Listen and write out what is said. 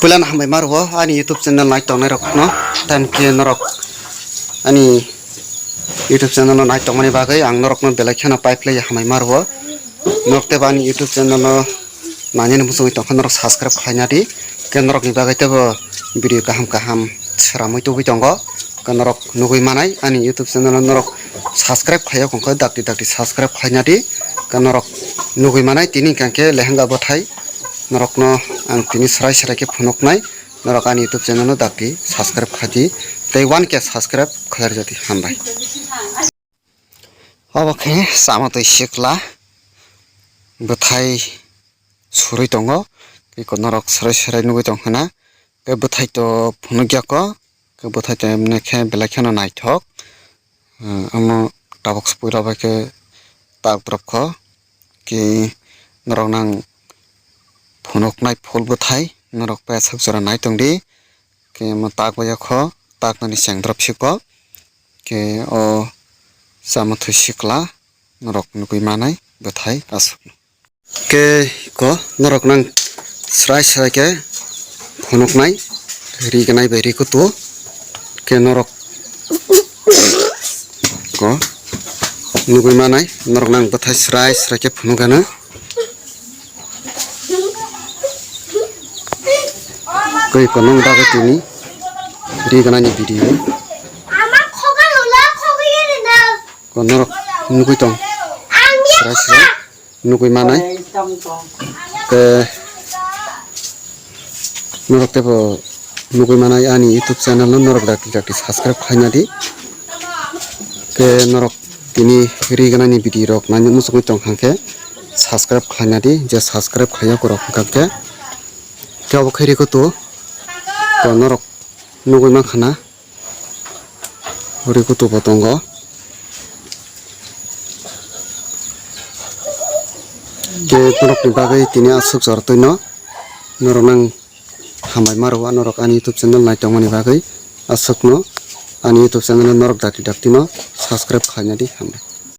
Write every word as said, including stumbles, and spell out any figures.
Puila no hambai ma rwo ani YouTube channel nai tongnai rok no, tei hwnkhe norok ani YouTube channel no nai tongmani bagwi ang norok no belai kheno pai phlai hambai ma rwo. Norok teibo ani YouTube channel no nainani muchungwi tongkha norok subscribe khlaina di. Khe norok ni bagwi teibo video kaham kaham sramwi tubui tongo. Khe norok nugwi manai ani YouTube channel no norok subscribe khlaiya kongkha dakti dakti subscribe khlaina di. Khe norok nugwi manai tini hwnkhe lehanga bwthai norok no ang tini srai srai khe phunuknai. Norok ani YouTube channel no dakti subscribe khlai di. Tei one K subscribe khlai rwdi, hambai. Obo khe chama twi sikla bwthai surwi tongo. Eko norok srai srai nugwi tong khna. Khe bwthai to phunukya kho. Khe bwthai to emne khe belai kheno naithok. Omo tabuk se puila bai khe tak drop kho. Khe norok nang phunuknai phul bwthai norok pai aswk jora nai tongdi. Khe omo tak bai kho, tak nani chengdrop siko. Khe o chama twi sikla norok nugwi manai bwthai aswk. Khe ko norok nang srai srai khe phunuknai ri gwnai bai ri kutu. Khe norok ko nugwi manai norok nang bwthai srai srai khe phunuk gana. Koi ko nung bagwi tini ri gwnani video. Ko norok nugwi tong srai srai nugwi manai. Tei norok teibo nugwi manai ani YouTube channel no norok dakti dakti subscribe khlaina di. Khe norok tini ri gwnani video rok naina muchungwi tong kha khe subscribe khlaina di, je subscribe khlaiya borok hwnkha khe. Khe obo khe ri kutu to norok nugwi mankha na ri kutu bo tongo. Khe norokni bagwi tini aswk jora twino norok nang hambai ma rwo norok ani YouTube channel nai tongmani bagwi. Aswkno ani YouTube channel no norok dakti dakti no subscribe khlaina di, hambai.